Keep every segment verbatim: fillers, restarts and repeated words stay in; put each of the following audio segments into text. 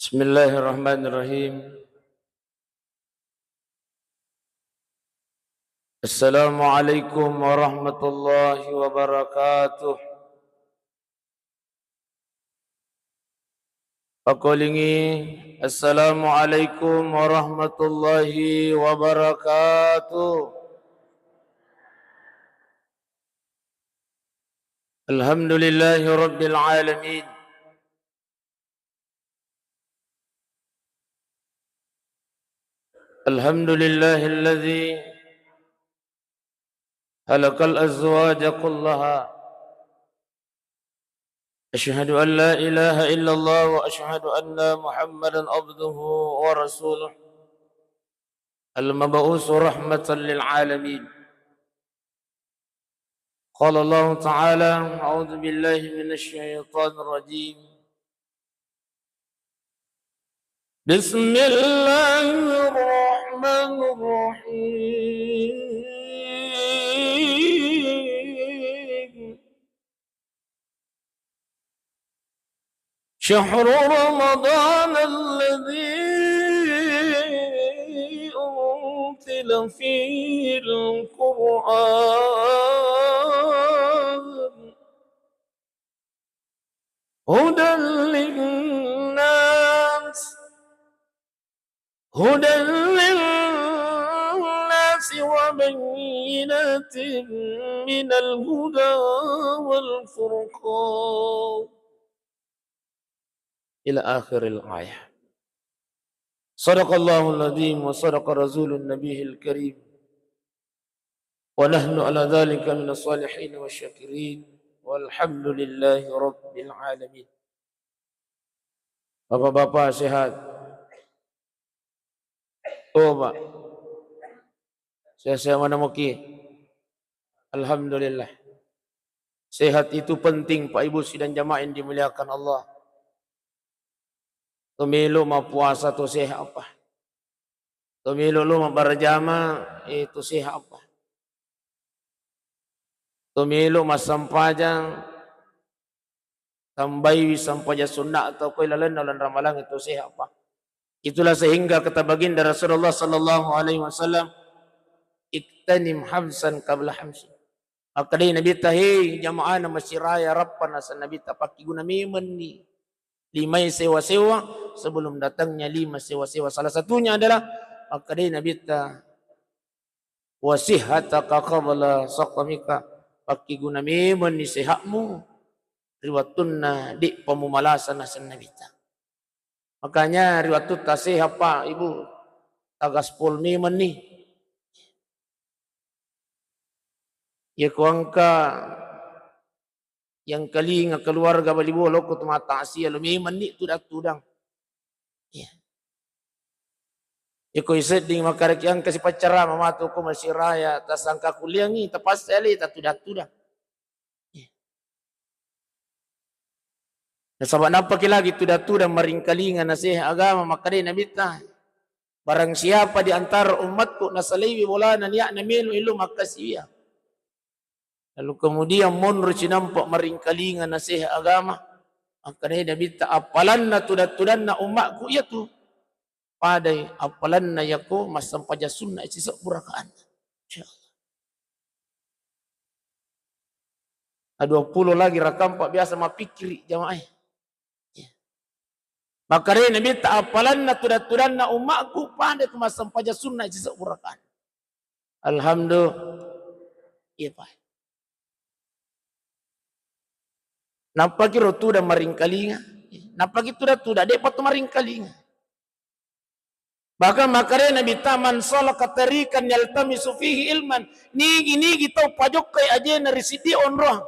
Bismillahirrahmanirrahim. Assalamualaikum warahmatullahi wabarakatuh. Pakolingi, "Assalamualaikum warahmatullahi wabarakatuh." Alhamdulillahi rabbil alamin. Alhamdulillahilladzi khalaqal azwaja kullaha. Asyhadu an la ilaha illallah wa asyhadu anna Muhammadan abduhu wa rasuluh. Al-mab'usu rahmatan lil alamin. Qala Allahu ta'ala, a'udzu billahi minasy syaithanir rajim. Bismillahirrahmanirrahim. شهر رمضان الذي أنزل فيه القرآن هدى للناس هدى للناس وبينات من الهدى والفرقان. إلى آخر الآية. صدق الله العظيم وصدق رسول النبي الكريم. Wa nahnu ala dzalika minas shalihin wasyakirin. Walhamdulillahi rabbil alamin. Bapak-bapak sehat? Oh, Pak. Sehat-sehat mana muki? Alhamdulillah. Sehat itu penting, Pak, Ibu, sidang jamaah yang dimuliakan Allah. To melo mappuasa to sehat apa? To melo lo mabbarajama, eh, to sehat apa? To melo massempajang, tambaiwi sempajang sunna atau koi lalenna ulan Ramalang, to sehat apa? Itulah sehingga kata baginda Rasulullah sallallahu alaihi wasallam, "Iktanim hamsan qabla hamsin." Makkedai Nabitta, "Hei jamaahna masiraya," rappa naseng Nabitta, "pakkiguna memenni limai sewa-sewa sebelum datangnya lima sewa-sewa." Salah satunya adalah makkedai Nabitta, "Wa sihhataka qabla saqamika," pakkiguna memenni sehatmu ri wettunna de'pa mumalasa, naseng Nabitta. Makanya ri wettutta sehat, Pak, Ibu, tagaspol memenni. Iya ko engka yang kelinga keluarga bali bola ko tu mata asia lo memenni tudang-tudang. Iya. Iya ko isedding makareki engka sipaccarama matu ko masiraya tasangka kuliangi tapassa ale tatudang-tudang. Iya. Nasaba nappaki lagi tudang-tudang maringkalinga naseha agama, makkedai Nabitta, "Barang siapa di antara ummatku nasalaiwi bolana niatna melo ilo makkasiwiang, lalu kemudian monro cinampa maringkalinga naseha agama," makkedai Nabitta, "Appalanna tudang-tudanna ummatku iyatu padai appalanna yako massempajang sunna sisebbu rakaat." Insyaallah. Nah, dua puluh lagi rakang, Pak, biasa mapikkiri jamaah. Ya. Makkedai Nabitta, "Appalanna tudang-tudanna ummakku pada tu massempajang sunna sisebbu rakaat." Alhamdulillah. Iya, Pak. Nappaki ro tudang maringkalinga. Nappaki tudang-tudang, de'pa tu maringkalinga. Bahkan makkedai Nabitta, "Man salaka tariqan yaltamisu fihi ilman," nigi-nigi tau pajokkai ajena ri siddi onroang,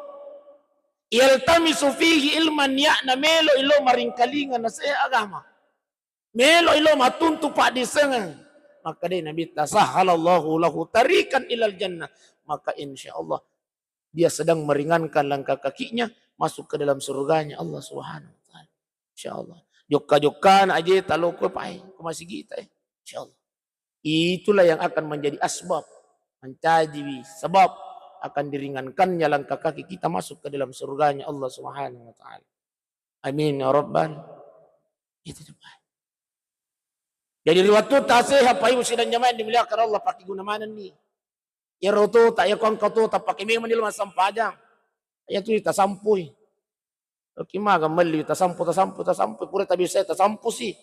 "yaltamisu fihi ilman," niatna melo ilo maringkalinga naseha agama, melo ilo matuntu paddissengeng, makkedai Nabitta, "Sahhalallahu lahu tariqan ilal jannah," maka insyaallah dia sedang meringankan langkah kakinya masuk ke dalam surganya Allah Subhanahu wa Ta'ala. Insyaallah. Jokka-jokkana ajeta lokko pae ko masigita, eh. Insyaallah. Itulah yang akan menjadi asbab, menjadi sebab akan diringankannya langkah kaki kita masuk ke dalam surganya Allah Subhanahu wa Ta'ala. Amin ya rabbal. Itu tuh, Pak. Jadi ri wattutta seha, Pak Ibu sidang jamaah yang dimuliakan Allah, pakkeguna manenni. Iyaro tota, iyako engka tota pake memang ni lo massempajang. Iyatu tasampui. Oke, maga melli tasampu, tasampu, tasampu, pura tabiasa tasampu si.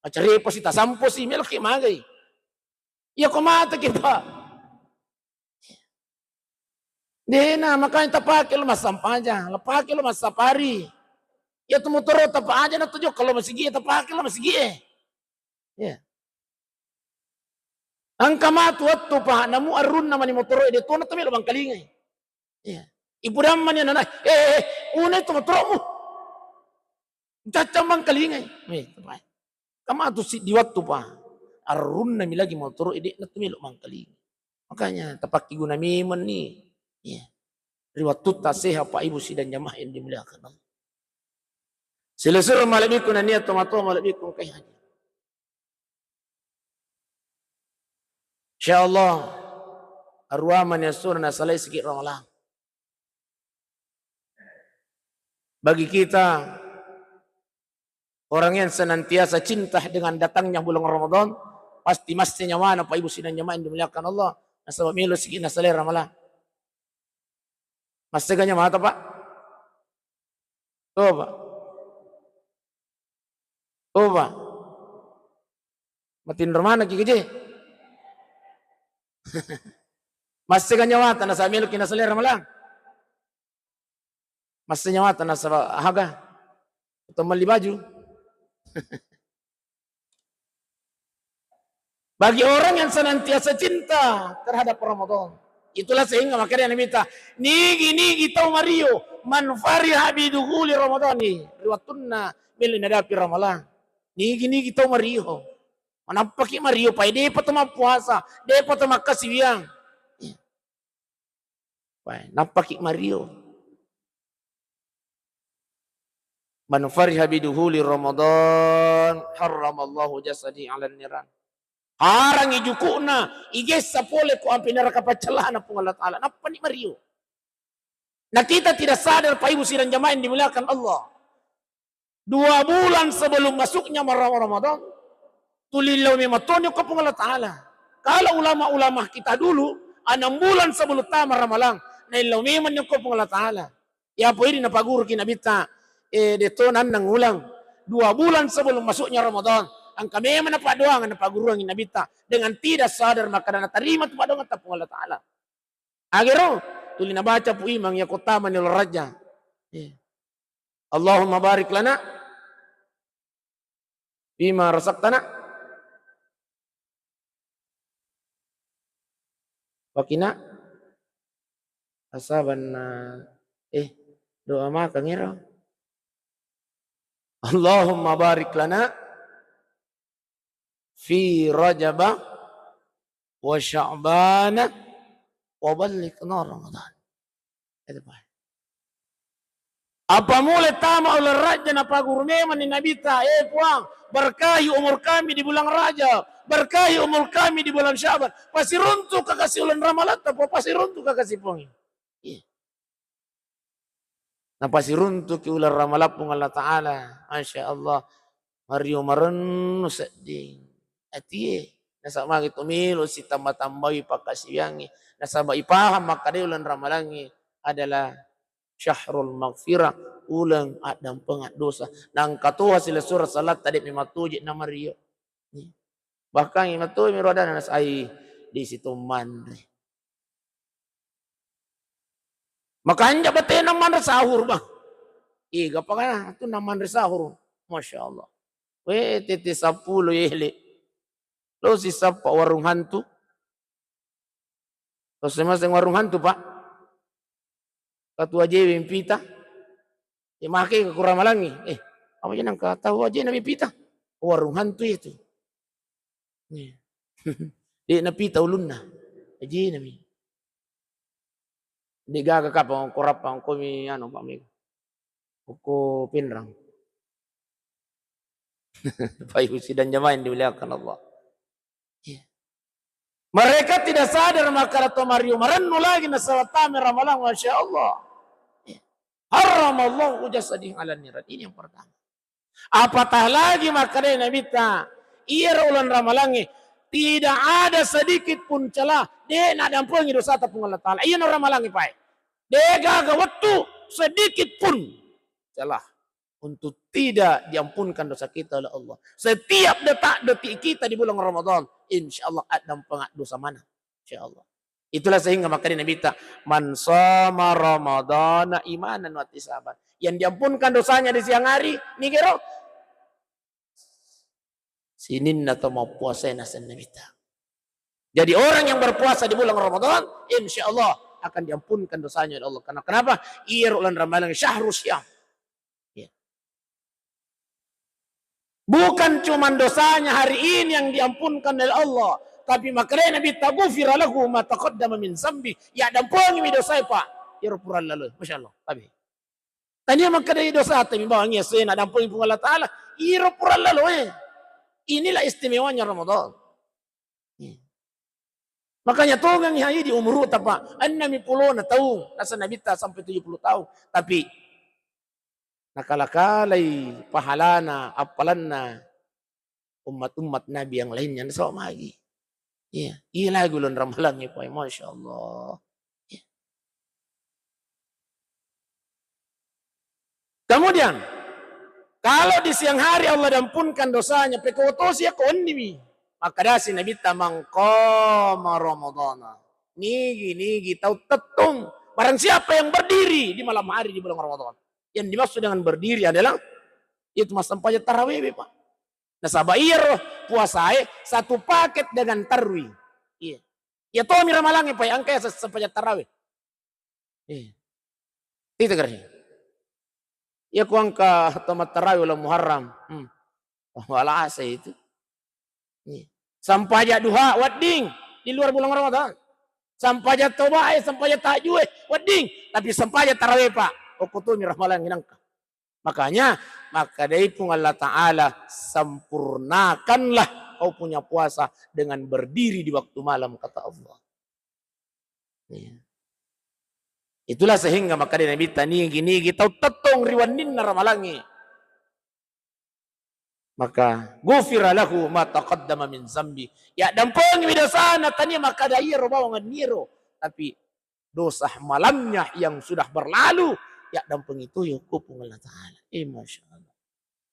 Macarepa si, tasampu si, meloki magai. Iyako mateki, Pak. Dena, makanya tapake lo massempajang, tapake lo massapari. Iyatu motoro tapake na tuju kalau masigi, tapake lo masigi. Iya. Engka matu wettu, Pak, namu arunna mani motoro, de tona tu melo bangkalingai. Iya. Ibu dammani anak, eh, eh, eh, una itu motoromu. Cacca mangkalingai. Eh, Pak. Engka matu siddi wettu, Pak. Arunna mi lagi motoro, de na tu melo mangkalingai. Makanya tapakkeguna memang ni. Iya. Ri wattutta seha, Pak Ibu sidang jamaah yang dimuliakan Allah. Silessureng malebbiku nennia tomatoa malebbiku engkai haji. Insyaallah, aruwa mani essona nasalai siki Ramalang. Bagi kita orang yang senantiasa cinta dengan datangnya bulan Ramadan, pasti masse nyawana, Pak Ibu sidang jamaah yang dimuliakan Allah, nasaba melo siki nasalai Ramalang. Massega nyawata, Pak? Coba. Coba. Matinro manekki keje. Massega nyawata nasaba meloki nasalai Ramalang. Masse nyawata nasaba haga. Atau melli baju. Bagi orang yang senantiasa cinta terhadap Ramadan, itulah sehingga makanya Nabi ta, nigi-nigi tau mario, man fariha bidukhuli Ramadani, ri wattunna melo nadapi Ramalang. Nigi-nigi tau mario. Manappaki mario, pai depa to mappuasa, depa to makkasiwiang. Pai, nappaki mario. Man fariha biduhuli Ramadan, harramallahu jasadi 'alan niran. Harangi juku'na, igessa pole ko ampi neraka paccallana Puang Allah Ta'ala. Nappani mario. Nah, kita tidak sadar, Pak Ibu sidang jamaah yang dimuliakan Allah. Dua bulan sebelum masuknya Mar-, Ramadan, tuli lao memang toni ko Puang Allah Ta'ala. Kalau ulama-ulama kita dulu, enam bulan sebelum tama Ramalang, naillau memang ni ko Puang Allah Ta'ala. Ya, apa ini napaguruki Nabitta, eh, de to nannang ulang. Dua bulan sebelum masuknya Ramadan, engka memang napadoang, napaguruangi Nabitta. Dengan tidak sadar, maka natarima tu padoang ta Puang Allah Ta'ala. Agero, tuli nabaca Pu Imang iya ko tamani uleng Rajja. Iya. Allahumma barik lana fima razaqtana. Wakina asabanna, eh, doa makang ero. Allahumma barik lana fi Rajaba wa Sya'bana wa ballighna Ramadan. Itu, Pak. Apa mulai tama uleng Rajja napaguru memang ni Nabitta, "Eh, Puang, berkahi umur kami di bulan Rajab, berkahi umur kami di bulan Syaban." Pasiruntu kakasi uleng Ramalatta, Puang, pasiruntu kakasi, Puang. Iya. Napasiruntuki uleng Ramalatta Puang Allah Ta'ala. Masya Allah. Mario marennu sedding atie. Nasaba magi to melo sitamba-tambai pakkasiwiangnge. Nasaba ipahang makkeda uleng Ramalangnge adalah syahrul maghfirah, uleng addampengeng dosa. Nangka toha silessureng salatta de memang toje na mario. Bahkan imatoi miro adana nasai di situ manre. Makanja batena manre sahur, Bang. Iga pakana tu na manre sahur. Masya Allah. We, tette seppulo yele. Lo sisappa warung hantu. Lo semaseng warung hantu, Pak. Katu ajewe mpita. Ya, make ke kuramalangi. Eh, apa jenang ka tau aje na mpita? Warung hantu itu. Iya. De napita ulunna. Aje nami. De gaga kapang ko rapang ko mi anu, Pak, mi. Ko Pinrang. Pak Ibu sidang jamaah yang dimuliakan Allah. Iya. Mereka tidak sadar, maka to mario marennu lagi nasaba tama Ramalang, Masya Allah. Iya. Harramallahu jasadi 'alan niran. Ini yang pertama. Apatah lagi makkeda Nabitta, Iyaro uleng ramalangnge, tidak ada sedikit pun celah, de' naddampengi dosata Puang Allah Ta'ala. Iyana ramalangnge pae. De' gaga wettu sedikit pun celah untuk tidak diampunkan dosa kita oleh Allah. Setiap detak-detik kita di bulan Ramadan, insya Allah addampengeng dosa maneng. Insya Allah. Itulah sehingga makanya Nabi ta, "Man shoma Ramadana imanan wa ihtisaban." Yang diampunkan dosanya di siang hari, nigero sininna to mappuasae naseng Nabi ta. Jadi orang yang berpuasa di bulan Ramadan, insya Allah akan diampunkan dosanya oleh Allah. Karena kenapa? Iyaro uleng ramalang syahru siyam. Ya. Bukan cuma dosanya hari ini yang diampunkan oleh Allah, tapi makanya Nabi ta, "Ghufira lahu ma taqaddama min zambi." Ya, dampengeng mi dosae, Pak. Iyaro pura lalo. Masya Allah. Tapi tania makkeda dosa, tapi bawang iya sena dampengeng Puang Allah Ta'ala. Iyaro pura lalo, eh. Inilah istimewanya Ramadan. Iya. Makanya tongengngi haji di umuru ta, Pak. Enneng mi pulona taung, naseng Nabi ta sampai tujuh puluh tahun. Tapi nakala-kalai pahalana, appalanna ummat-ummat Nabi yang lainnya, nasaba magi. Iya, iya lagu uleng ramalangnge, Pak. Masya Allah. Iya. Kemudian, kalau di siang hari Allah diampunkan dosanya, pekko tosi ya ko wenni mi. Makkedasi Nabi ta, "Man qama Ramadana." Nigi-nigi tau tettong. Barang siapa yang berdiri di malam hari di bulan Ramadan. Yang dimaksud dengan berdiri adalah itu massempajang tarawih, Pak. Nasaba iyaro puasae satu paket dengan tarwi. Iya. Iya tomi ramalangnge, Pak, engka iya sempajang tarawih. Iya. Itu kare. Iya, ku engka to mattarawih uleng Muharram. Hmm. Wala asa itu. Iya. Sempajang duha wedding di luar bulan Ramadan. Sempajang tobae, sempajang tahajjude wedding, tapi sempajang tarawih, Pak, okko tomi ramalangnge nengka. Makanya, makkedai Puang Allah Ta'ala, "Sempurnakanlah kau punya puasa dengan berdiri di waktu malam," kata Allah. Iya. Itulah sehingga makkedai Nabi ta, "Nigi-nigi tau tettong ri wenninna ramalangnge, maka ghufira lahu ma taqaddama min zambi." Ya, dampengeng mi dosana, tania makkeda iyaro bawang enniro, tapi dosa malamnya yang sudah berlalu, ya, dampengeng itu ya, ku Puang Allah Ta'ala. Eh, Masya Allah.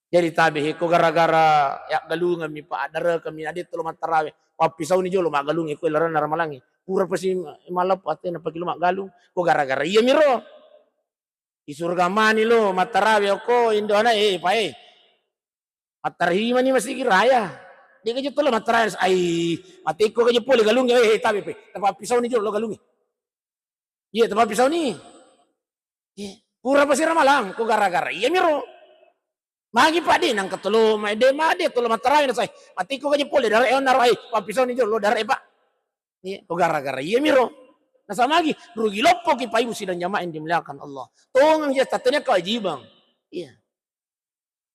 Jadi tabe he, ko gara-gara ya galungeng mi, Pak, addarekeng mi, ade tolo mattarawih, pappisauni jolo maggalungi ko ilaranna ramalangnge. Pura pasi malappo atena paki lo maggalung, ko gara-gara iya miro. Di surga mani lo mattarawih ko indo ana, eh, Pak, eh. Mattarawih mani masigi raya. De gaji tolo mattarawih, ai, matekko gaji pole galungi, eh, tabe pe. Tapappisauni jolo lo galungi. Iya, tapappisauni. Iya, pura pasi ramalang, ko gara-gara iya miro. Magi, Pak, de nengka tolo, ma-, de ma-, de tolo mattarawih nasai. Matekko gaji pole dare onnaro, ai, pappisauni jolo dare, Pak. Iya, ko gara-gara iya miro. Nasaba magi, rugi loppoki, Pak, Ibu sidang jamaah yang dimuliakan Allah. Tongeng ya, tatanya kewajiban. Iya.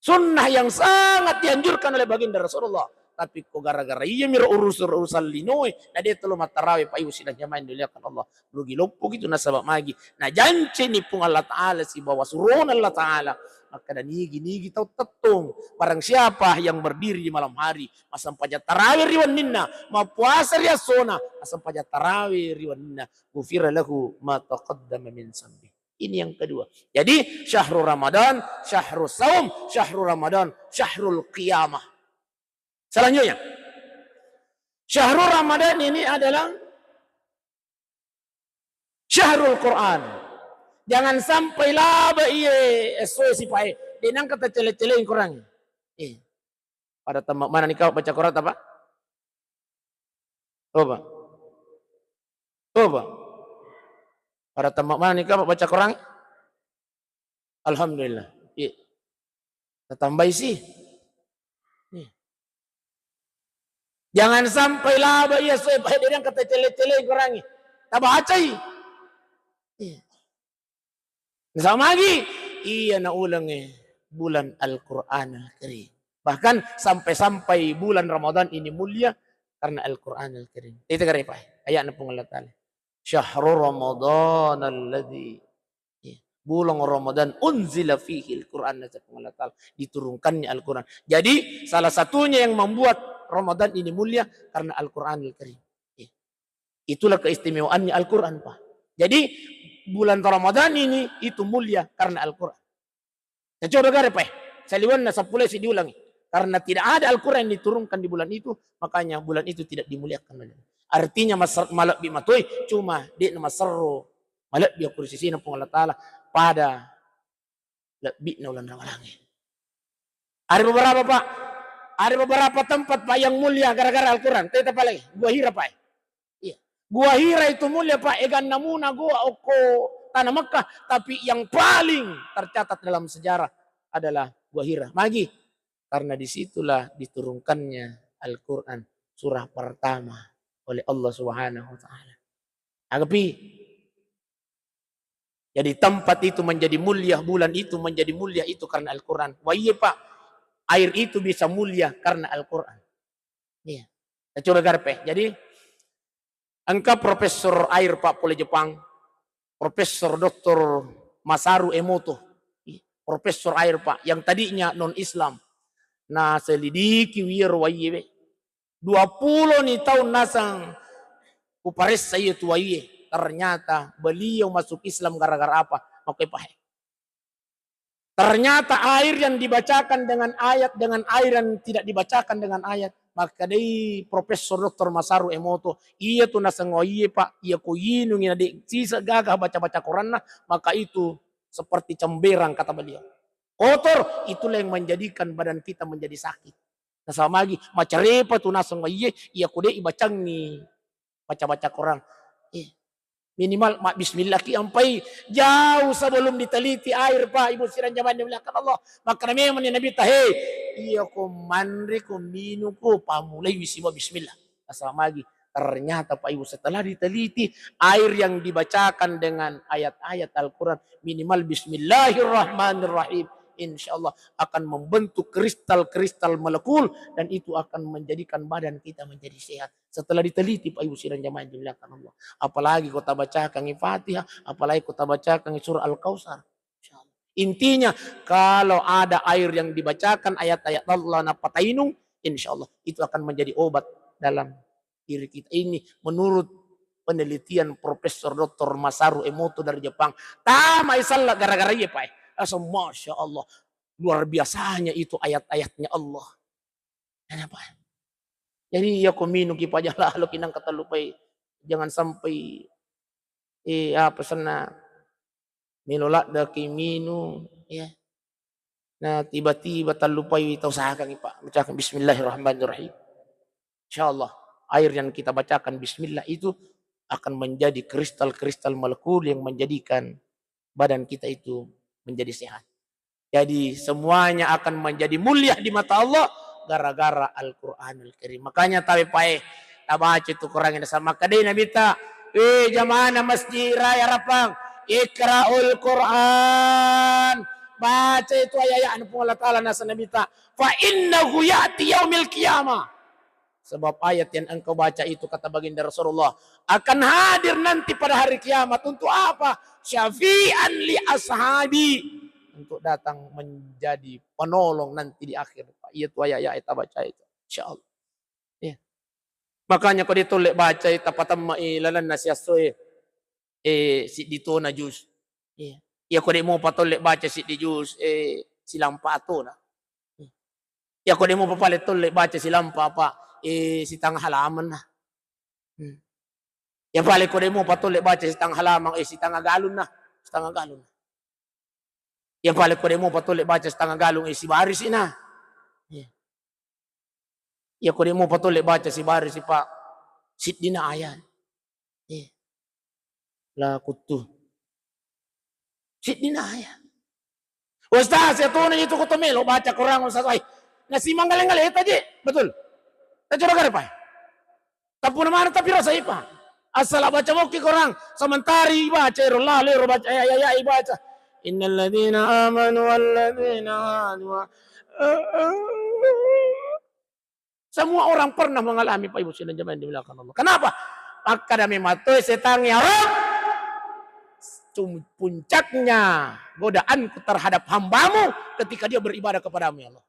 Sunnah yang sangat dianjurkan oleh baginda Rasulullah. Tapi ko gara-gara iya miro urusan-urusan linoe, na de tolo mattarawih, Pak, Ibu sidang jamaah yang dimuliakan Allah. Rugi loppoki tu nasaba magi. Najancini Puang Allah Ta'ala sibawa surona Allah Ta'ala. Makkeda nigi-nigi tau tettong. Barang siapa yang berdiri di malam hari, massempajang tarawih ri wenninna, mappuasa ri essona, massempajang tarawih ri wenninna, ghufira lahu ma taqaddama min zambi. Ini yang kedua. Jadi, syahru Ramadan, syahru saum, syahru Ramadan, syahrul qiyamah. Selanjutnya, syahru Ramadan ini adalah syahrul Quran. Jangan sampai laba iye essoe sipae. De nengka tacele-celeing Quran. Eh. Pada temma mana nikah baca Quran apa? Coba. Coba. Pada temma mana nikah baca Quran? Alhamdulillah. Iya. Tatambai sih. Iya. Jangan sampai laba iya soe pahe de nengka tacele-celeing Quran. Tabacai. Iya. Nasaba magi, iya na ulengnge bulan Al-Quranul Karim. Bahkan sampai-sampai bulan Ramadan ini mulia karena Al-Quranul Karim. Itu kare, Pak. Ayatna Puang Allah Ta'ala. Syahru Ramadan alladzi. Iya. Bulan Ramadan unzila fihil Quran, kata Puang Allah Ta'ala, diturunkannya Al-Quran. Jadi salah satunya yang membuat Ramadan ini mulia karena Al-Quranul Karim. Iya. Itulah keistimewaannya Al-Quran, Pak. Jadi bulan Ramadan ini itu mulia karena Al-Quran. Nah, coba gare, Pak. Saliwenna seppulo si diulangi. Karena tidak ada Al-Quran yang diturunkan di bulan itu, makanya bulan itu tidak dimuliakan oleh Allah. Artinya mas-, malebbi matoi, cuma de'na maserro malebbi aku ri sisina Puang Allah Ta'ala pada lebbi'na uleng Ramalangnge. Ada beberapa, Pak, ada beberapa tempat, Pak, yang mulia gara-gara Al-Quran. Teta pale, Gua Hira, Pak. Iya. Gua Hira itu mulia, Pak. Eganna muna gua okko tanah Mekah, tapi yang paling tercatat dalam sejarah adalah Gua Hira. Magi? Karena disitulah diturunkannya Al-Quran, surah pertama oleh Allah Subhanahu wa Ta'ala. Agapi. Jadi tempat itu menjadi mulia, bulan itu menjadi mulia itu karena Al-Quran. Wah, iya, Pak, air itu bisa mulia karena Al-Quran. Iya. Nah, coba garpe. Jadi engka profesor air, Pak, pole Jepang, Profesor Doktor Masaru Emoto. Iya. Profesor air, Pak, yang tadinya non Islam. Nah, selidiki wiro waiye, be. Dua pulo ni taung naseng uparessa iya tu waiye. Ternyata beliau masuk Islam gara-gara apa? Makkoe pahe. Ternyata air yang dibacakan dengan ayat, dengan air yang tidak dibacakan dengan ayat. Makkedai Profesor Doktor Masaru Emoto, iya tu naseng waiye, Pak, iya ko inungi na de' sisa gaga baca-baca Quranna, maka itu seperti cemberang, kata beliau. Kotor, itulah yang menjadikan badan kita menjadi sakit. Nasaba magi, macarepa tu naseng waiye, iya ko de' ibacangngi baca-baca Quran. Eh, minimal mabbismillah ki ampai jauh sebelum diteliti air, Pak, Ibu sidang jamaah yang dimuliakan Allah. Maka memang Nabi ta, "Hei, iya ko manre ko minung ko, pamulai sibawa bismillah." Nasaba magi, ternyata, Pak, Ibu, setelah diteliti, air yang dibacakan dengan ayat-ayat Al-Quran, minimal bismillahirrahmanirrahim, insya Allah akan membentuk kristal-kristal molekul dan itu akan menjadikan badan kita menjadi sehat. Setelah diteliti, Pak, Ibu sidang jamaah yang dimuliakan Allah. Apalagi ko tabacakangi Fatihah, apalagi ko tabacakangi surah Al-Kautsar. Insya Allah. Intinya, kalau ada air yang dibacakan, ayat-ayat Allah, napatainung, insya Allah itu akan menjadi obat dalam diri kita. Ini menurut penelitian Profesor Doktor Masaru Emoto dari Jepang. Tamai sella gara-gara iya, Pak. Langsung, Masya Allah, luar biasanya itu ayat-ayatnya Allah. Kenapa? Jadi, iya ko minung ki paja lalo ki nangka tallupai, jangan sampai, eh, apa senna, melo ladde ki minung, ya. Nah, tiba-tiba tallupai, tau sakangi, Pak, bacakan bismillahirrahmanirrahim. Insya Allah, air yang kita bacakan bismillah itu akan menjadi kristal-kristal molekul yang menjadikan badan kita itu menjadi sehat. Jadi, semuanya akan menjadi mulia di mata Allah gara-gara Al-Quranul Karim. Makanya tabe pae, tabaca itu Quran yang sama. Makkedai Nabi ta, "Weh, jamaah masjid raya Rapang, iqra'ul Quran." Baca itu ayat-ayat Puang Allah Ta'ala, nasa Nabi ta, "Fa innahu ya'ti yaumil qiyamah." Sebab ayat yang engkau baca itu, kata baginda Rasulullah, akan hadir nanti pada hari kiamat. Untuk apa? Syafi'an li ashabi. Untuk datang menjadi penolong nanti di akhir. Iya tu ayat-ayat kita baca itu. Insya Allah. Ya. Makanya ko de' tolle baca, tapatamma i lalenna siassoe, eh, siddi tona jus. Iya. Iya ko de' mopa tolle baca siddi jus, eh, silampa tona. Iya ko de' mopa pale tolle baca silampa apa, eh, sitanga halaman na. Hmm. Iya pale ko de' mopa tolle baca sitanga halaman, eh, sitanga galun na, sitanga galun na. Iya pale ko de' mopa tolle baca sitanga galung, eh, sibarisi na. Iya. Iya ko de' mopa tolle baca sibarisi, Pak, siddina ayat. Iya. La kuttu. Siddina ayat. Ustaz, iya tona itu ko to melo baca Quran, Ustaz. Ai, nasimanggale-ngaleta je. Betul. Tacoba gare, Pak. Tappuna maneng tapi rasai, Pak. Asala baca mokki Quran, sementara ibaca ero lalo ero baca, ya, ya, ya, ibaca. Innalladzina amanu walladzina hadu wa-, semua orang pernah mengalami, Pak, Ibu sidang jamaah yang dimuliakan Allah. Kenapa? Makkeda memang toi setang ya Rabb. Cum-, puncaknya godaanku terhadap hambamu ketika dia beribadah kepadamu, ya Allah.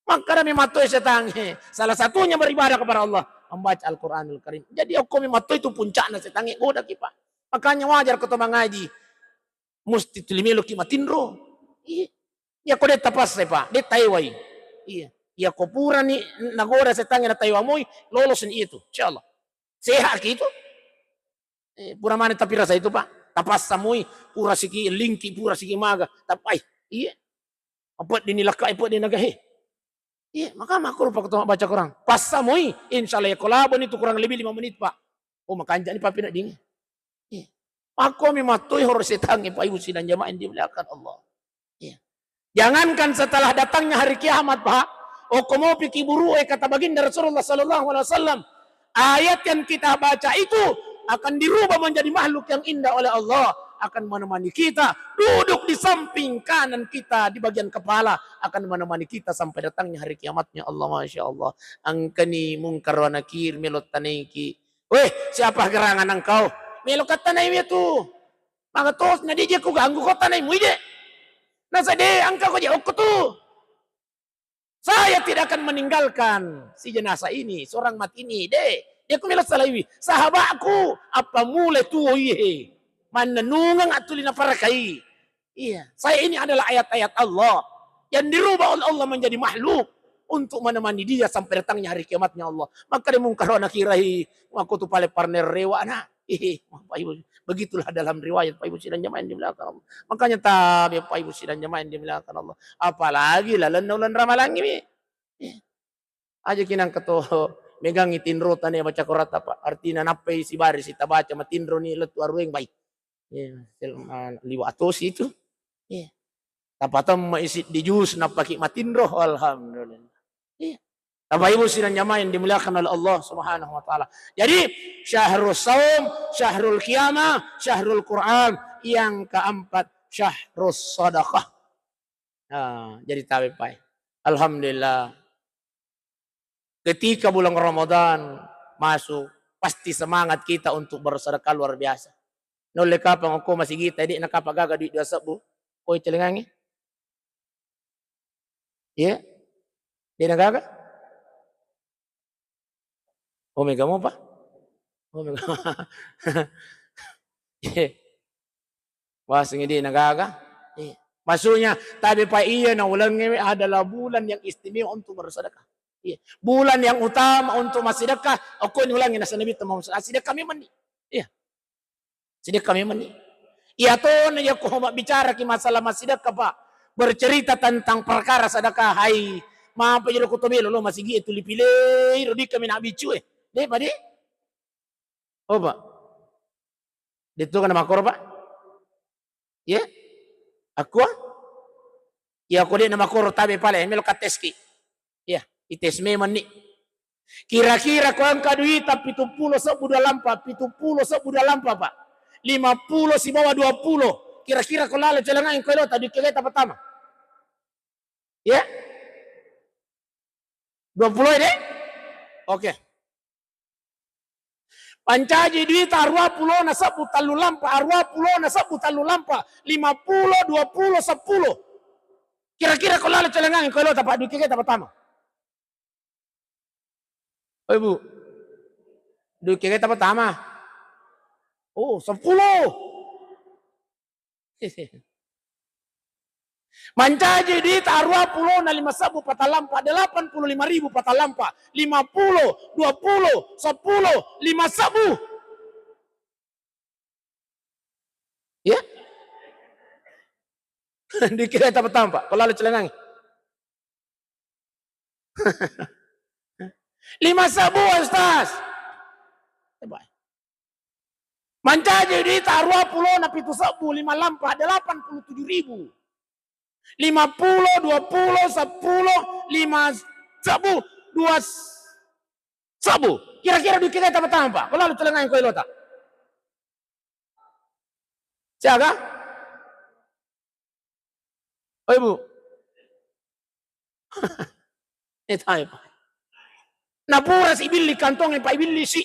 Makkadami mattoi setangnge, salah satunya beribadah kepada Allah, membaca Al-Quranul Karim. Jadi okkomi mattoi itu puncakna setangnge godaki, Pak. Makanya wajar ko to mangaji, musti tuli meloki matinro. Iya. Iya ko de' tapassai, Pak, de' taewai. Iya. Iya ko purani nagoda setangnge nataewa moi, lolos ni itu, insyaallah. Sehat ki itu. Eh, pura mane tapirasa itu, Pak. Tapassamoi, pura siki lingki, pura siki maga. Tapai. Iya. Apa dini lakka, apa dini naga, he. Iya, maka makro Pak to baca Quran. Passamoi, insyaallah ya kolabon itu kurang lebih lima menit, Pak. Oh, makanja ni papi nak dingin. Iya. Makkomi mattoi horo setangnge, Pak Ibu sidang jamaah yang dimuliakan Allah. Iya. Jangankan setelah datangnya hari kiamat, Pak. Okko mopi kiburu, eh, kata baginda Rasulullah sallallahu alaihi wasallam, ayat yang kita baca itu akan dirubah menjadi makhluk yang indah oleh Allah, akan menemani kita, duduk di samping kanan kita, di bagian kepala, akan menemani kita sampai datangnya hari kiamatnya Allah. Masya Allah. Engkani Mungkar wa Nakir melo tanaiki. Weh, siapa gerangan engkau? Melo katanai tu. Maka tos na de' je ku ganggu ko tanai mui de'. Nasa de' engka ko je okko tu. Saya tidak akan meninggalkan si jenazah ini, seorang mati ini, de'. De' ku melo salaiwi. Sahabatku, apa mulai tuo iye. Mannennungeng atuli naparakai. Iya, saya ini adalah ayat-ayat Allah yang dirubah oleh Allah menjadi makhluk untuk menemani dia sampai datangnya hari kiamatnya Allah. Maka de' Mungkar wa Nakir, "Hi, aku tu pale partner rewa na." Ih, Pak Ibu, begitulah dalam riwayat, Pak Ibu sidang jamaah yang dimuliakan Allah. Makanya tabe, Pak Ibu sidang jamaah yang dimuliakan Allah. Apalagi lalenna ulan Ramalang ini. Iya. Aja kinang keto megangi tinro tane baca Quran apa. Artinya napai sibari sitabaca matinro ni lettu arueng baik. Iya, sel-, ah, liwa' tosi itu. Iya. Tapatemma isi di jus napaki matinro, alhamdulillah. Iya. Bapak Ibu sidang jamaah yang dimuliakan oleh Allah Subhanahu wa taala. Jadi, syahrul saum, syahrul qiyamah, syahrul Quran, yang keempat syahrul sadaqah. Nah, jadi tabe pai. Alhamdulillah. Ketika bulan Ramadan masuk, pasti semangat kita untuk bersedekah luar biasa. Nulle kapang okko masigi tadi nakapa gaga duit dua sebbu. Koi celengangi? Iya? De' nagaga? Oh, mega mopa? Oh, mega. Iya. Wasengngi de' nagaga? Iya. Maksudnya, tabe pa iya na ulengnge adalah bulan yang istimewa untuk bersedekah. Iya. Bulan yang utama untuk massedekah, okko ni ulengnge nasa Nabi Muhammad, sedekah memang ni. Iya. Sedekah memang ni. Iya to, na iya ko mabbicara ki masalah massedekah, Pak. Bercerita tentang perkara sedekah, hai. Mapa jero ko to melo lo masigi e tuli pilei ro di kami nak bicu e. De' pa de'? Oh, Pak. De' tu kana makkoro, Pak? Iya? Aku? Iya, ko de' na makkoro tabe pale, melo ka tes ki. Iya, ites memang ni. Kira-kira ko engka duita pitu pulo sebbu dua lampa, pitu pulo sebbu dua lampa, Pak. Lima pulo sibawa dua pulo. Kira-kira ko lalo celengangi ko elota duit kegeta pertama. Iya? Dua pulo de'? Oke. Pancaji duita arua pulo na sebbu tallu lampa, arua pulo na sebbu tallu lampa, lima pulo, dua pulo, seppulo. Kira-kira ko lalo celengangi ko elota, Pak, duit kegeta pertama. Oh, Ibu. Duit kegeta pertama. Oh, seppulo. Mancaji duita arua pulo na lima sebbu patalampa, delapan puluh lima ribu patalampa, lima pulo, dua pulo, seppulo, lima sebbu. Ya? Duit kegeta pertama, Pak. Ko lalo celengangi. Lima sebbu, Ustaz. Coba. Mancaji duita arua pulo na pitu sebbu lima lampa, delapan puluh tujuh ribu. Lima pulo, dua pulo, seppulo, lima sebbu, dua sebbu. Kira-kira duit kegeta pertama, Pak. Ko lalo celengangi ko elota. Siaga? Oh, Ibu. Eh, tae, Pak. Napura si billi kantong, Pak, billi si.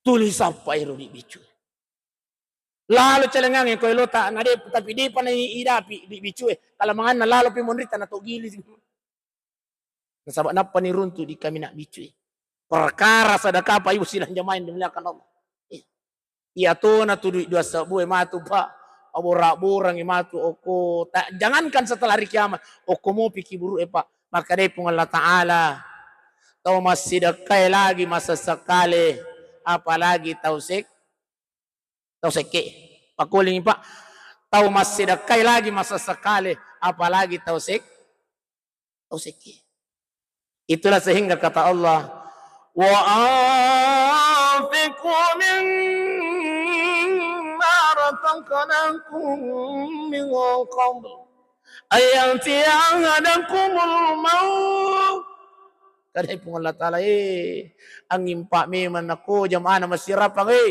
Tuli sappa ero di bicu. Lalo calengangnge ko elota, na de-, tapi depa na i-, idapi di bicue. Kalamanganna lalo pi monrita na to gili. Nasaba nappa ni runtu di kamina bicue. Perkara sedekah, Pak Ibu sidang jamaah yang dimuliakan Allah. Iya. Iya tona tu duit dua sebbu e matu, Pak. Abora-borangi matu, oko. Ta-, jangankan setelah hari kiamat, oko mopi kiburu e, Pak. Maka dai Puang Allah Ta'ala, tau massidekkae lagi masesekale, apalagi tau sek-, tau sekke. Pakulingi, Pak. Tau massidekkae lagi masesekale, apalagi tau sek-, tau sekke. Itulah sehingga kata Allah, "Wa anfiqu mimma razaqnakum min qabl an ya'tiya ahadakumul maut." Kadai Puang Allah Ta'ala, eh, angimpa memang nako jamaah na masirapang, eh,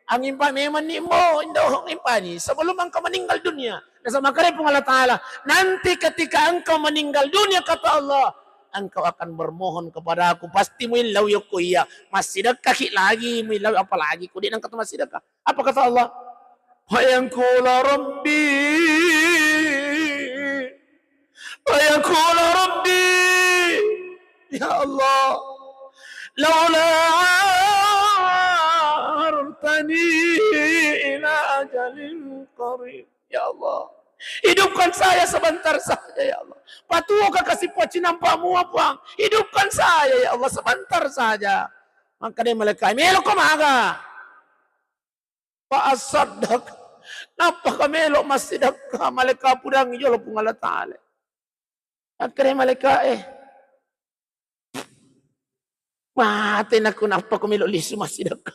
angimpa memang ni mo, indo, angimpa ni sebelum engkau meninggal dunia. Nasaba makkeda Puang Allah Ta'ala, "Nanti ketika engkau meninggal dunia," kata Allah, "engkau akan bermohon kepadaku, pasti muillau yokko iya, massidekkaki lagi, muillau apalagi ko de' nengka to massidekka." Apa kata Allah? "Fayaqula Rabbi," fayaqula Rabbi, "Ya Allah, laula akhartani ila ajalin qarib." Ya Allah, hidupkan saya sebentar saja, ya Allah. Patuoka kasi Puang cinampa mua, Puang. Hidupkan saya, ya Allah, sebentar saja. Makkeda malaika, "Meloko maga?" "Fa asaddaq." Nappaka melo massidekka, malaika pudangi jolo Puang Allah Ta'ala. Makkeda malaika, eh, mate nakku, nappako melo lisu massidekka.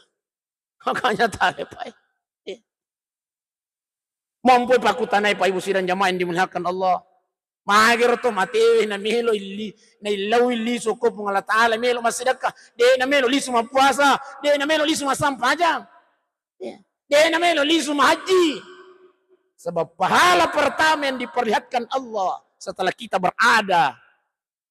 Makanya tale, Pak, eh. Eh. Mampu pakutanai, Pak Ibu sidang jamaah yang dimuliakan Allah. Magero to matewe na melo illi, na illau illi soko Puang Allah Ta'ala, melo massidekka. De' na melo lisu mappuasa, de' na melo lisu massampajang. Ya. De' na melo lisu mahaji. Sebab pahala pertama yang diperlihatkan Allah setelah kita berada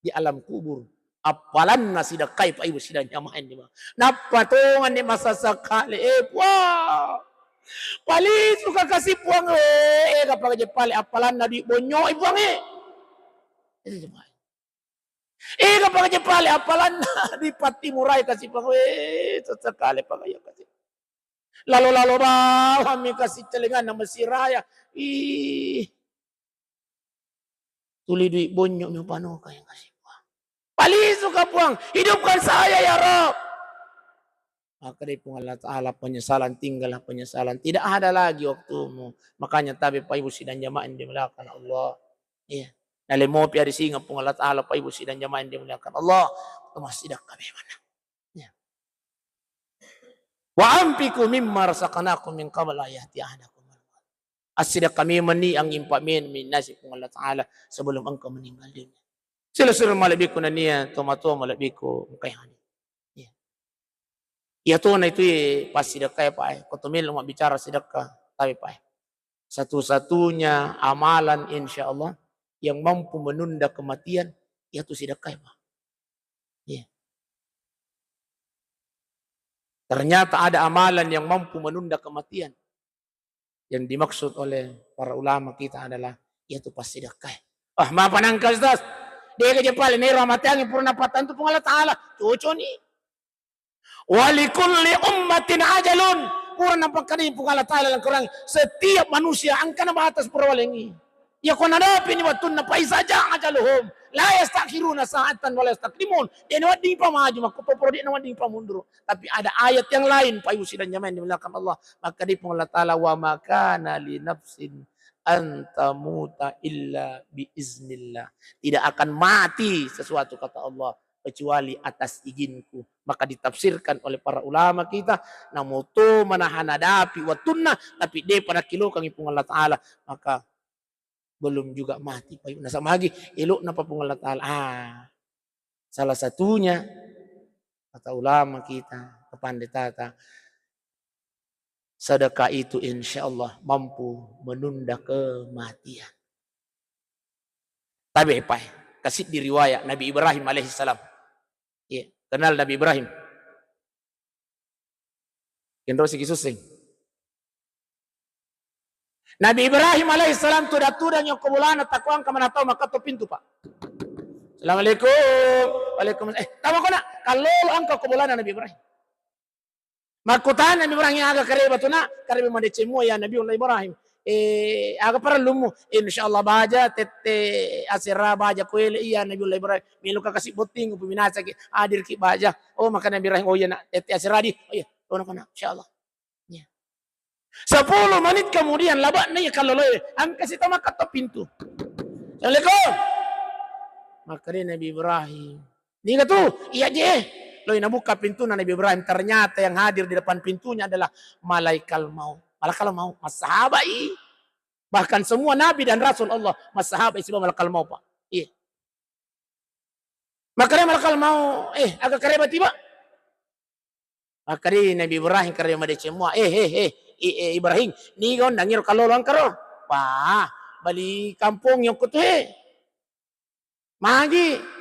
di alam kubur, appalanna sidekkai, Pak Ibu sidang jamaah yang dimuliakan. Nappa tonganni masasekale, eh, Puang. Palisu ka kasi Puang, eh, ega pagaje pale appalanna di bonyoi Puang, eh. Itu cuma. Ega pagaje pale appalanna di patti murai kasi Puang, eh, sesekale pagaya kasi. Lalo-lalo bawammi kasi celenganna masiraya. Ih. Tuli duit bonyo mi upanoka yang kasi Puang. Palisu ka Puang, hidupkan saya ya Rabb. Maka dari Puang Allah Ta'ala penyesalan, tinggallah penyesalan. Tidak ada lagi waktumu. Makanya tabe Pak Ibu sidang jamaah yang dimuliakan Allah. Iya. Nalemopi ari singa Puang Allah Ta'ala Pak Ibu sidang jamaah yang dimuliakan Allah. Itu masih dah kami mana. Ya. "Wa anfiqu mimma razaqnakum min qabli an ya'tiya ahadakumul maut." Assidekka memenni, angimpa memenni nasi Puang Allah Ta'ala sebelum engkau meninggal dunia. Sila-sila malebbiku nania, tomatoa malebbiku engkai hadir. Ya. Iya tona itu, eh, passidekka, eh, Pak, eh. Ko to melo mabbicara sidekka, tapi, Pak, eh. Satu-satunya amalan, insya Allah, yang mampu menunda kematian, yaitu sidekka, Pak. Iya. Ternyata ada amalan yang mampu menunda kematian. Yang dimaksud oleh para ulama kita adalah, yaitu passidekka. Ah, mapa nangka, Ustaz? Dega je pale nero amateangi purana pattantu Puang Allah Ta'ala. Coconi. "Wa likulli ummatin ajalun." Pura napakkadai Puang Allah Ta'ala dalam Quran, setiap manusia engkana batas pura walengi. Iya ko nadapini wattunna, fa iza jaa ajaluhum la yastakhiruna sa'atan wa la yastaqdimun. De' nawedding pa maju makkutoparo, de' nawedding pa mundur. Tapi ada ayat yang lain, Pak Ibu sidang jamaah yang dimuliakan Allah. Makkadai Puang Allah Ta'ala, "Wa ma kana li nafsin an tamuta illa bi iznillah." Tidak akan mati sesuatu, kata Allah, kecuali atas izinku. Maka ditafsirkan oleh para ulama kita, namo to manaha nadapi wattunna, tapi de'pa nakkilokangi Puang Allah Ta'ala, maka belum juga mati, Pak Ibu. Nasaba magi elo'na pa Puang Allah Ta'ala. Ah, salah satunya, kata ulama kita, kepandetata, sedekah itu insya Allah mampu menunda kematian. Tabe, Pak, kasiddi riwayat Nabi Ibrahim alaihissalam. Iya, kenal Nabi Ibrahim? Kenro siki suseng. Nabi Ibrahim alaihissalam tuda-tudangi okko bolana, takuangka mana tau makkatto pintu, Pak. Assalamualaikum. Waalaikumsalam. Eh, tama kona, kallolo angka okko bolana Nabi Ibrahim. Makkutana Nabi Ibrahim, "Aga kareba tu, Nak?" "Kareba madeceng mua, ya Nabiullah Ibrahim." "Eh, aga parellummu?" "Insyaallah baja, tette asera baja kuele, iya Nabiullah Ibrahim. Meloka kasi botting, upu minasaki, hadirki baja." Oh, maka Nabi Ibrahim, "Oh iya, Nak, tette asera di." "Oh iya, tona kona, insyaallah." Iya. Sepuluh menit kemudian, laba'na iya kalloloe, angka sita makkatto pintu. "Assalamualaikum." Makkeda Nabi Ibrahim, "Niga tu?" "Iya je." Loi nabukka pintuna Nabi Ibrahim, ternyata yang hadir di depan pintunya adalah malaikat maut. Malaikat maut, massahabai. Bahkan semua nabi dan rasul Allah massahabai sibawa malaikat maut, Pak. Iya. Makkeda malaikat maut, "Eh, aga kareba tiba?" Makkeda Nabi Ibrahim, kareba madeceng mua, "Eh, eh, eh, i-, eh, Ibrahim, niga onnang iro kallolo angkaro?" "Wah, bali kampong yokko tu, he." "Magi?"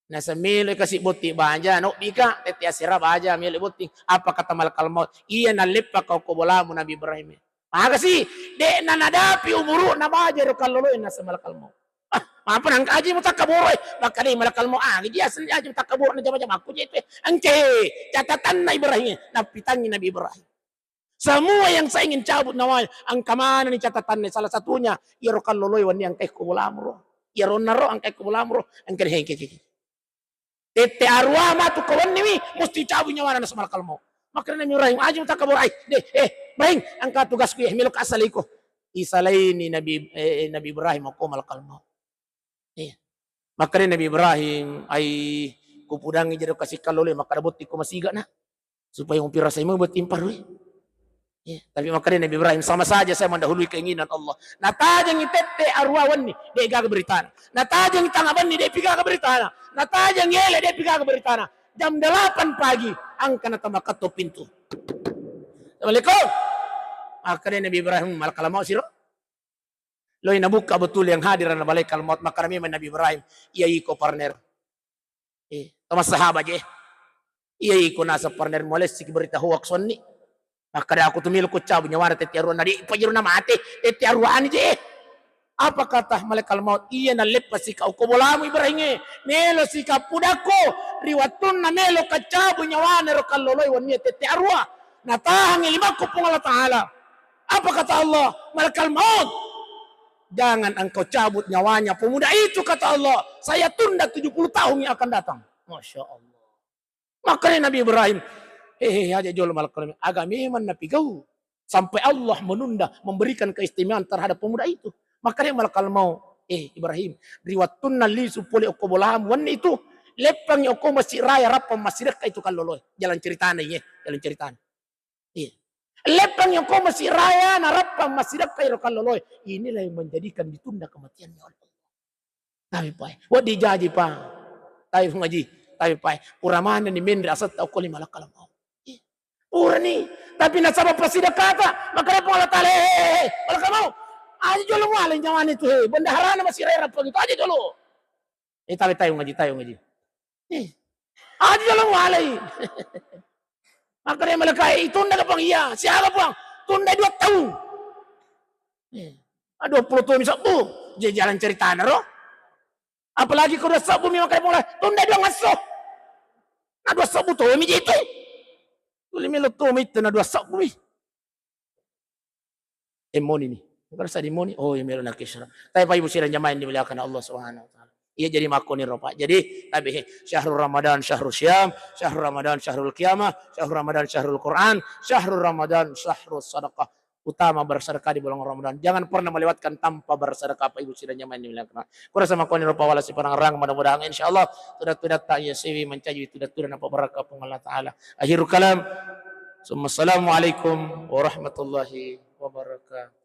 "Nasemelo kasi botting baja, nobbika, tette asera baja, melo botting." Apa kata malaikat maut? "Iya, nalleppaka okko bolamu Nabi Ibrahim." "Magasi, de'na nadapi umuru'na baja ero kalloloe," naseng malaikat maut. "Ah, mapa nang aji mutakkaboro e?" Makkeda malaikat maut, "Ah, aji aseng aji mutakkaboro na jama-jamakku je tu. Engke catatanna Ibrahim." Nappitangi Nabi Ibrahim. Semua yang saya ingin cabut nyawanya, engka manenni catatanna, salah satunya iyaro kalloloe wenni angkae ko bolamu ro. Iyaro onnaro angkae ko bolamu ro, engka hengke kiki. Tette arua matu ko wenniwi, musti cabut nyawana naseng malaikat maut. Makkeda Nabi Ibrahim, "Aji mutakkaboro ai. Deh, eh, Ibrahim, engka tugasku, eh, meloka asalaiko." Isalaini Nabi, eh, Nabi Ibrahim okko malaikat maut. Iya. Makkeda Nabi Ibrahim, "Ai, kupudangi jero kasi kalloloe, makkeda botting ko masiga, Nak. Supaya mupirasai mau botting parui." Iya. Tapi makkeda Nabi Ibrahim, "Sama saja saya mendahului keinginan Allah." Natajengi tette arua wenni, de gaga beritana. Natajengi tanga benni, de pi gaga beritana. Natajengi ele, de pi gaga beritana. Jam delapan pagi, angka na tamakkatto pintu. "Assalamualaikum." Makkeda Nabi Ibrahim, "Malaikat maut siro." Loi nabukka betul yang hadir na malaikat maut, makkeda memang Nabi Ibrahim, "Iya iko partner." Eh, to massahabat je. "Iya iko naseng partner, mualessiki berita hoax wenni. Makkeda aku tu melo ko cabut nyawana tette arua, na de pajero na mate, tette arua ani je." Apa kata malaikat maut? "Iya, nalleppasika okko bolamu Ibrahim e. Melo sika pudakko ri wattunna melo ka cabut nyawana ero kalloloe wenni tette arua. Natahangi limakku Puang Allah Taala." Apa kata Allah? "Malaikat maut, jangan engkau cabut nyawanya pemuda itu," kata Allah. "Saya tunda tujuh puluh tahun yang akan datang." Masya Allah. Makkeda Nabi Ibrahim, "Hehe, aja jolo malaikat maut. Aga memang napigau sampai Allah menunda memberikan keistimewaan terhadap pemuda itu?" Makkeda malaikat maut, "Eh, Ibrahim, ri wattunna lisu pole okko bolamu wenni itu, leppangi okko Masjid Raya, rappang massidekka itu kalloloe." Jalan ceritana, iye, jalan ceritana. Iya. Leppangi okko Masjid Raya, narappang massidekka iro kalloloe. Inilah yang menjadikan ditunda kematiannya oleh Allah. Tapi pae, wedding jaji, Pak. Tapi ngaji, tapi pae, pura manenni menre asetta okko li malakal maut. Iya. Purani. Tapi nasaba pasidekkata, makkeda Puang Allah Taala, "Eh, eh, eh, malakal maut. Aja jolo mualai nyawana itu, he. Bendaharana Masjid Raya rappang itu, aja jolo." Eh, tapi tayo ngaji, tayo ngaji. Eh, aja jolo mualai. Makkeda malaikat, "Itunda ga, Puang?" "Iya." "Siaga, Puang?" "Tunda dua tahun." Eh, ah, dua puluh tahun sebbu. Jadi jalan ceritana ro. Apalagi ko dua sebbu mi makkeda malaikat, "Tunda dua ngasso." Nah, dua sebbu to mi jitu. Tuli melo to mi itu, nah, dua sebbu mi. Eh, moni ni. Bukan sadimoni. Oh, iya, melo nakisra. Tapi Pak Ibu sidang jamaah yang dimuliakan Allah Subhanahu wa Ta'ala. Iya, jadi makkoni ro, Pak. Jadi, tapi, he, syahrul Ramadan, syahrul siyam, syahrul Ramadan, syahrul qiyamah, syahrul Ramadan, syahrul Quran, syahrul Ramadan, syahrul sadaqah. Utama bersedekah di bulan Ramadan. Jangan pernah melewatkan tanpa bersedekah, Pak Ibu sidang jamaah yang dimuliakan. Kurasa makkoni ro, Pak, wala siparang-rang, mudah-mudahan insyaallah tuda-tuda tak ya siwi mencaji tuda-tuda napa barakah Puang Allah Ta'ala. Akhirul kalam. Summa assalamualaikum warahmatullahi wabarakatuh.